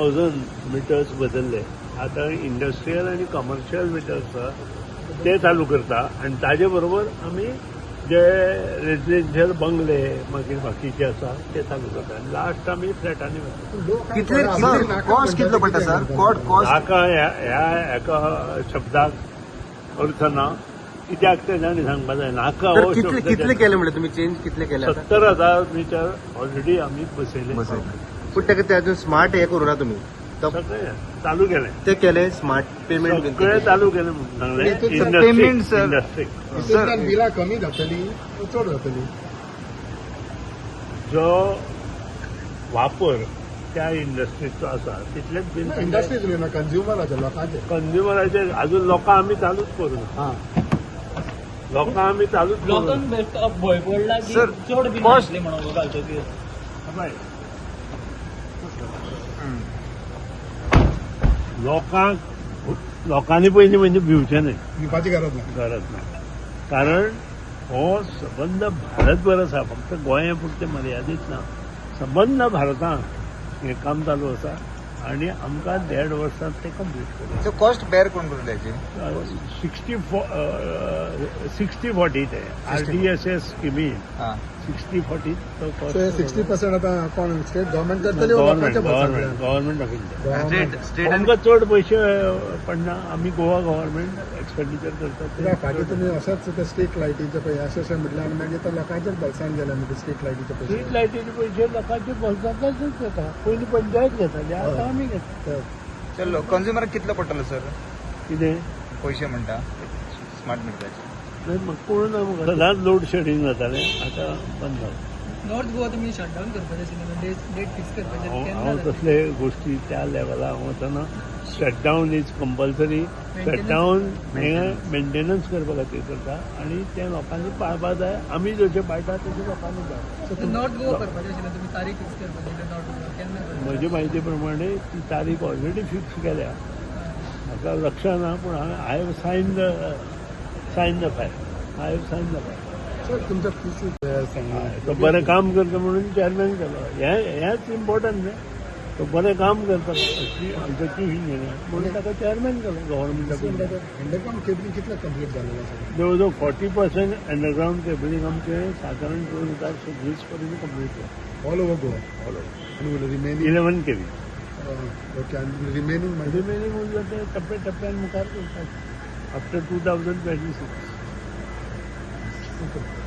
1000 meters बदलले. आतां industrial आनी कमर्शियल मिटर्स आसा ते चालू करता आनी ताजे बरोबर आमी जे रेजिडेन्शियल बंगले मागीर बाकीचे आसा ते चालू करता आनी लास्ट आमी फ्लॅटांनी वता. कितले सर, कॉस्ट कितलो पडटा सर? कॉस्ट? हाका ह्या ह्या एका शब्दाक अर्थ ना. कित्याक तें जाणी सांगपा जाय नाका. तर हो कितले शब्द कितले केले म्हणले तुम्ही चेंज? कितले केले आता? 70,000 मिटर ऑलरेडी आमी बसयले. पूण ताका ते अजून स्मार्ट हे करू ना तुम्ही? सगळें चालू केलें. ते केले स्मार्ट पेमेंट? सगळें चालू केलें म्हणून सांगलें. Payment, sir. Industry हितूंतल्यान बिलां कमी जातली, चड जातली? जो वापर त्या इंडस्ट्रीचो आसा तितलेच बील. इंडस्ट्रीज उलयना, कंज्युमराचे, लोकांचे. कंज्युमराचे अजून लोकां आमी चालूच करूं ना. लोकां आमी चालूच करूं. लोकांक बेश्टो भंय पडला की Sir, चड बिल cost- येतलें म्हणून घालतकीर. पळय, लोकांक लोकांनी पयलीं म्हणजे भिवचें न्हय. दिवपाची गरज ना. गरज ना, कारण हो सबंद भारतभर आसा, फक्त गोंया पुरतें मर्यादीत ना. सबंद भारतांत हें काम चालू आसा आनी आमकां देड वर्सांत तें कंप्लीट करूं. सो कॉस्ट बेअर कोण करतले हेची? 60-40 ते आरडीएसएस स्किमी. हा. 60-40 तो सो 60% आतां कोण, स्टेट गव्हर्मेंट करतली वा गव्हर्मेंट. लोकांच्या बोल्सांतल्यान? Government of India. State state आमकां चड पयशे पडना, आमी गोवा गव्हर्मेंट एक्सपेंडिचर करतात. कित्याक फाटीं तुमी अशेंच ते स्ट्रीट लायटीचे पळय अशें अशें म्हटलें आनी मागीर ते लोकांच्याच बोल्सान गेले मागीर स्ट्रीट लायटीचे स्ट्रीट पयशे. लायटीचे पयशे लोकांच्या बोल्सांतल्यानच येता. पयलीं पंचायत घेताली, आतां आमी घेता. चल, कंज्युमराक कितलो पडटलो सर? कितें? पयशे म्हणटा स्मार्ट मिटराचे. नाही, मग कोण ना मग सदांच लोड शेडिंग जातालें, आतां बंद जालें. नॉर्थ गोवा तुमी शटडावन करपाचें आशिल्लें, डेट फिक्स करपाचें? हांव केन्ना हांव जातलें? तसले गोश्टी त्या लेवलार वचना. Shutdown is compulsory. Shutdown हें मेंटेनन्स करपा खातीर करता आनी तें लोकांनी पाळपा जाय. आमी जशें पाळटा तशें लोकांनी पाळपा. नॉर्थ गोवा करपाचें आशिल्लें तुमी, तारीख फिक्स करपाची आशिल्ली नॉर्थ गोवा केन्ना करपाचें? म्हजे म्हायती प्रमाणे ती तारीख ऑलरेडी फिक्स केल्या. म्हाका लक्षात ना, पूण हांवें I have sign the file, I have sign the file. Sir, तुमच्या पीसी सांगले. तो बरें काम करता म्हणून चॅरमॅन केलो. हें हेंच इम्पॉर्टंट न्हय. तो बरें काम करता अशी आमचो चीफ इंजिनियर म्हणून ताका चॅरमॅन केलो government of India. Underground cabling कितलें कंप्लीट जालें आसा? जवळ जवळ 40% अंडरग्रावंड केबलिंग आमचें सादारण 2026 पर्यंत कंप्लीट जालें. All over Goa? All over. आनी रिमेनिंग? 11 केवी. ओके, आनी रिमेनिंग मागीर? रिमेनिंग उरलें ते टप्प्या टप्प्यान मुखार करतात आफ्टर 2026. ओके.